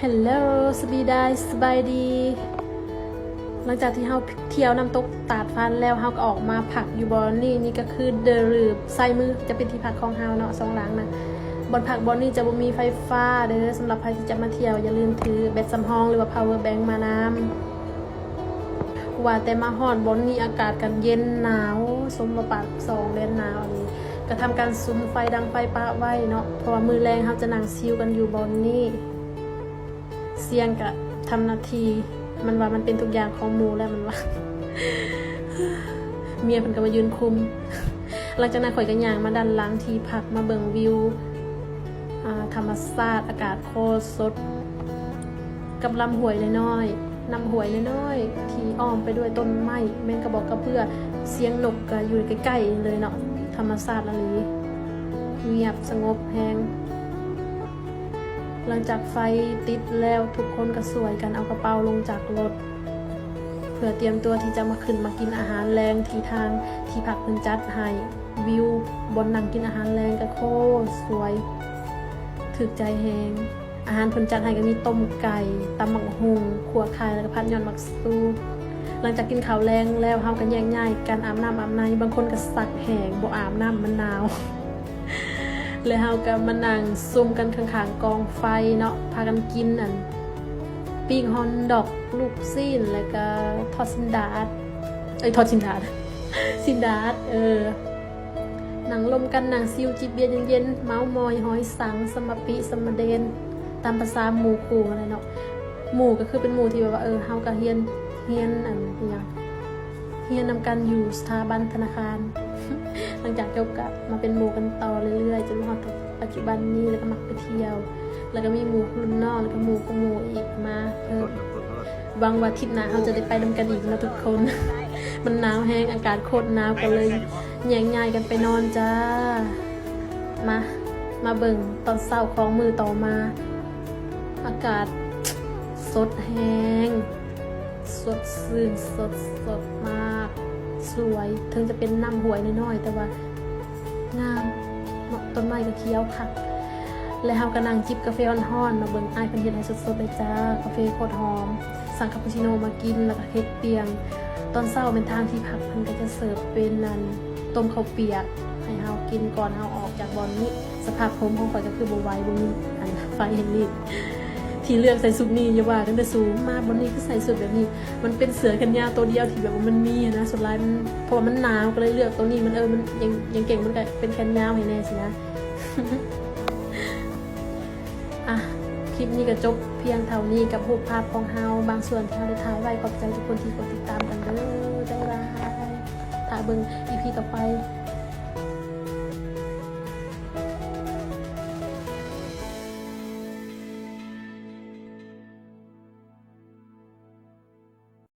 Hello ສະບາຍດີ ສະບາຍດີ. ຫຼັງຈາກທີ່ເຮົາທ່ຽວນ້ຳຕົກຕາດຟານແລ້ວ ເຮົາກໍອອກມາພັກຢູ່ບ່ອນນີ້. ນີ້ກໍຄືເດີ ຫຼື ຊ້າຍມືຈະເປັນທີ່ພັກຂອງເຮົາເນາະ ສອງຫຼັງນະ. ບ່ອນພັກບ່ອນນີ້ຈະບໍ່ມີໄຟຟ້າເດີ. ສຳລັບໃຜທີ່ຈະມາທ່ຽວ ຢ່າລືມຖືແບັດສຳຮອງ ຫຼືວ່າ power bank ມານຳ. ວ່າແຕ່ມາຮອດບ່ອນນີ້ອາກາດກໍເຢັນໜາວ ສົມວ່າປາກຊ່ອງແດນໜາວ. ອັນນີ້ກໍທຳການສຸມໄຟ ດັງໄຟປະໄວ້ເນາະ ເພາະວ່າມື້ແລງເຮົາຈະນັ່ງຊິວກັນຢູ່ບ່ອນນີ້. ສຽງກະທຳໜ້າທີ່ ມັນວ່າມັນເປັນທຸກຢ່າງຂອງໝູ່ແລ້ວ ມັນວ່າ ເມຍເພິ່ນກໍມາຢືນຄຸມ. ຫຼັງຈາກນັ້ນຂ້ອຍກໍຍ່າງມາດ້ານຫຼັງທີ່ພັກ ມາເບິ່ງວິວ ອາ ທຳມະຊາດ ອາກາດໂຄດສົດ ກັບລຳຫ້ວຍນ້ອຍໆ ນ້ຳຫ້ວຍນ້ອຍໆ ທີ່ອ້ອມໄປດ້ວຍຕົ້ນໄມ້ ແມ່ນກະບອກກະເບື້ອ. ສຽງນົກກະຢູ່ໃກ້ໆເລີຍເນາະ ທຳມະຊາດອີ່ຫຼີ ງຽບສະຫງົບແຮງ. ຫຼັງຈາກໄຟຕິດແລ້ວ ທຸກຄົນກໍຊ່ວຍກັນເອົາກະເປົາລົງຈາກລົດ ເພື່ອຕຽມຕົວທີ່ຈະມາ ຂຶ້ນມາກິນອາຫານແລງທີ່ທາງທີ່ພັກເພິ່ນຈັດໃຫ້. ວິວບ່ອນນັ່ງກິນອາຫານແລງກໍໂຄດສວຍ ຖືກໃຈແຮງ. ອາຫານເພິ່ນຈັດໃຫ້ກໍມີຕົ້ມໄກ່, ຕຳບັກຫຸ່ງ, ຂົ້ວໄຂ່ ແລ້ວກໍຜັດຍອດໝາກຊູ. ຫຼັງຈາກກິນເຂົ້າແລງແລ້ວ ເຮົາກໍແຍກຍ້າຍກັນອາບນ້ຳອາບໃນ, ບາງຄົນກໍຊັກແຫ້ງ ບໍ່ອາບນ້ຳ ມັນໜາວ. ແລ້ວເຮົາກໍມານັ່ງຊຸມກັນຂ້າງໆກອງໄຟເນາະ ພາກັນກິນອັນ ປີ້ງຮອດດອກ ລູກຊີ້ນ ແລ້ວກໍທອດຊີ້ນດາດ ເອີຍ ທອດຊີ້ນດາດ ຊີ້ນດາດ ເອີ ນັ່ງລົມກັນ ນັ່ງຊິວຈິບເບຍເຢັນໆ ເມົາມອຍຫອຍສັງ ສະມະປິ ສະມະເດນ ຕາມພາສາໝູ່ຄູ່ຫັ້ນແຫຼະເນາະ. ໝູ່ກໍຄືເປັນໝູ່ທີ່ແບບວ່າ ເອີ ເຮົາກໍຮຽນ ຮຽນອັນ ອີຫຍັງ ຮຽນນຳກັນຢູ່ສະຖາບັນທະນາຄານ. ຫຼັງຈາກຈົບກໍມາເປັນໝູ່ກັນຕໍ່ເລື້ອຍໆ ຈົນມາຮອດປັດຈຸບັນນີ້ ແລ້ວກໍມັກໄປທ່ຽວ ແລ້ວກໍມີໝູ່ລຸ້ນນ້ອງ ແລ້ວກໍໝູ່ຂອງໝູ່ອີກມາເພີ່ມ. ຫວັງວ່າທຣິບໜ້າເຮົາຈະໄດ້ໄປນຳກັນອີກເນາະທຸກຄົນ. ມັນໜາວແຮງ ອາກາດໂຄດໜາວ ກໍເລີຍແຍກຍ້າຍກັນໄປນອນຈ້າ. ມາ ມາເບິ່ງຕອນເຊົ້າຂອງມື້ຕໍ່ມາ ອາກາດສົດແຮງ ສົດຊື່ນ ສົດ ສົດມາກ ສວຍ. ເຖິງຈະເປັນນ້ຳຫ້ວຍນ້ອຍໆ ແຕ່ວ່າງາມເນາະ ຕົ້ນໄມ້ກໍຂຽວຄັກ. ແລະເຮົາກໍນັ່ງຈິບກາເຟຮ້ອນໆ ມາເບິ່ງອ້າຍເພິ່ນເຮັດໃຫ້ສົດໆເລີຍຈ້າ ກາເຟໂຄດຫອມ. ສັ່ງຄາປູຊິໂນມາກິນ ແລ້ວກໍເຮັດປ່ຽງ. ຕອນເຊົ້າແມ່ນທາງທີ່ພັກເພິ່ນກໍຈະເສີບເປັນອັນ ຕົ້ມເຂົ້າປຽກໃຫ້ເຮົາກິນກ່ອນເຮົາອອກຈາກບ່ອນນີ້. ສະພາບຜົມຂອງຂ້ອຍກໍຄືບໍ່ໄຫວ ບໍ່ມີອັນໄຟເຮັດລີດ ທີ່ເລືອກໃສ່ຊຸດນີ້. ຢ່າວ່າກັນເດີສູ ມາບ່ອນນີ້ຄືໃສ່ຊຸດແບບນີ້. ມັນເປັນເສື້ອແຂນຍາວໂຕດຽວທີ່ແບບວ່າມັນມີຫັ້ນນະ ສ່ວນຫຼາຍມັນ ເພາະວ່າມັນໜາວ ກໍເລີຍເລືອກໂຕນີ້. ມັນ ເອີ ມັນ ຍັງ ຍັງເກັ່ງ ມັນກໍເປັນແຂນຍາວໃຫ້ແດ່ຊີ້ນະ. ອ່ະ ຄລິບນີ້ກໍຈົບພຽງເທົ່ານີ້ກັບຮູບພາບຂອງເຮົາບາງສ່ວນທີ່ເຮົາໄດ້ຖ່າຍໄວ້. ຂອບໃຈທຸກຄົນທີ່ກົດຕິດຕາມກັນເດີ. ບາຍບາຍ. ຖ້າເບິ່ງອີພີຕໍ່ໄປ.